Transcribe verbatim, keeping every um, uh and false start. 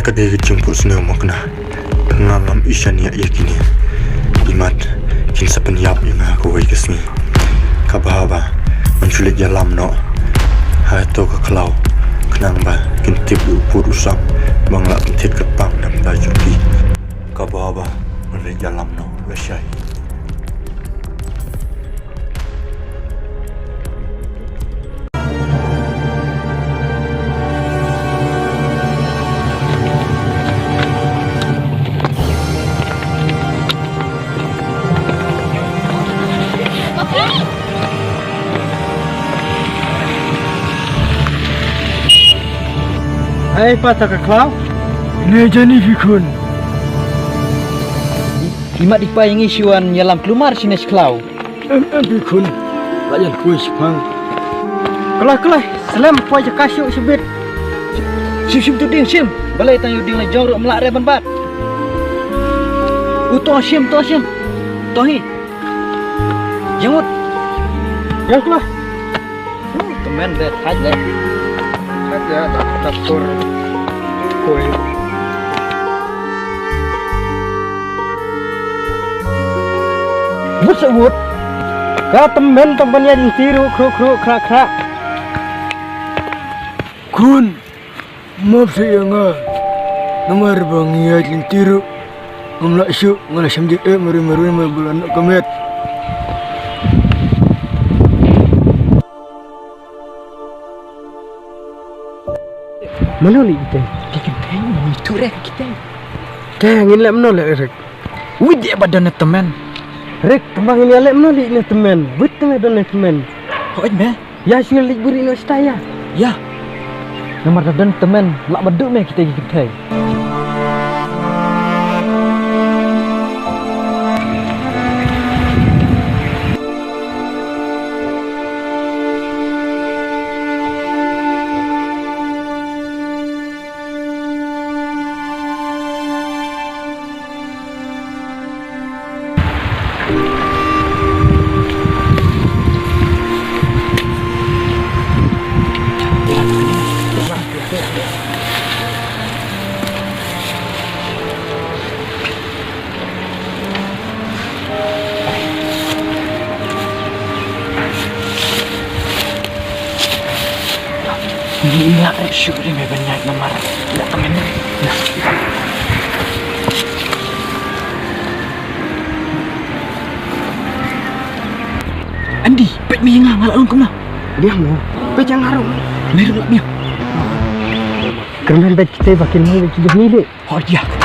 Ka dei ka jingphohsniew mo kane. Nga ngam i shaniah ïa kine. Imat kin sa pynïap ïa nga kawei ka sngi. Kaba haba ngan shu leit ïalam noh ha kato ka khlaw, khnang ba kin tip ïa u pud u sam ba nga la pynthied kyrpang na ka bynta jong ki. Kaba haba ngan leit ïalam noh lashai. Ai, pat ka khlaw. Ne jani phi khun. Imat i pa ïa ngi shu wan ïalam klumar shane sha khlaw. Em, em, phi khun. La jan poi shipang. Khlai, khlai. Slem poi jaka shu shibit. Shim, shim tu ding, shim. Balei tang ïa u ding la jong ruh mla re ban bat. U to shim, to shim. To hi. Jang mut. Ïa khlai. Tymmen de thait de. Thait de, da, da por. Koi. But sa but. Ka tymmen tang ban ïaid lynti ruh khruh khruh khra khra. Khun. Map seh ïa nga. Namar ba ngi ïaid lynti ruh ngam lah shuh, nga la shem jingeh marwei marwei namar ba la noh ka met. Mano leh kita? Kita kita, mano itu rek kita? Te ngin leh mano leh rek? Wei dei ba don tymmen. Rek, tang ba ngin ïa leh mano leh ne tymmen? Wei tang don tymmen. Hooid me. Ïa shu leit buhrieh noh shatei ïa. Ïa. Namar da don tymmen, lah ba duh me kita ki kynthei. Ngi ïa shu ri me ban ïaid namar ïa ka mynta. Andy, peit me ïa nga, nga la long kumno? Biang mo. Peit ïa nga ruh. Me ruh la biang. Kyrmen bad kita ba kin long kita ni le. Hooid ïa.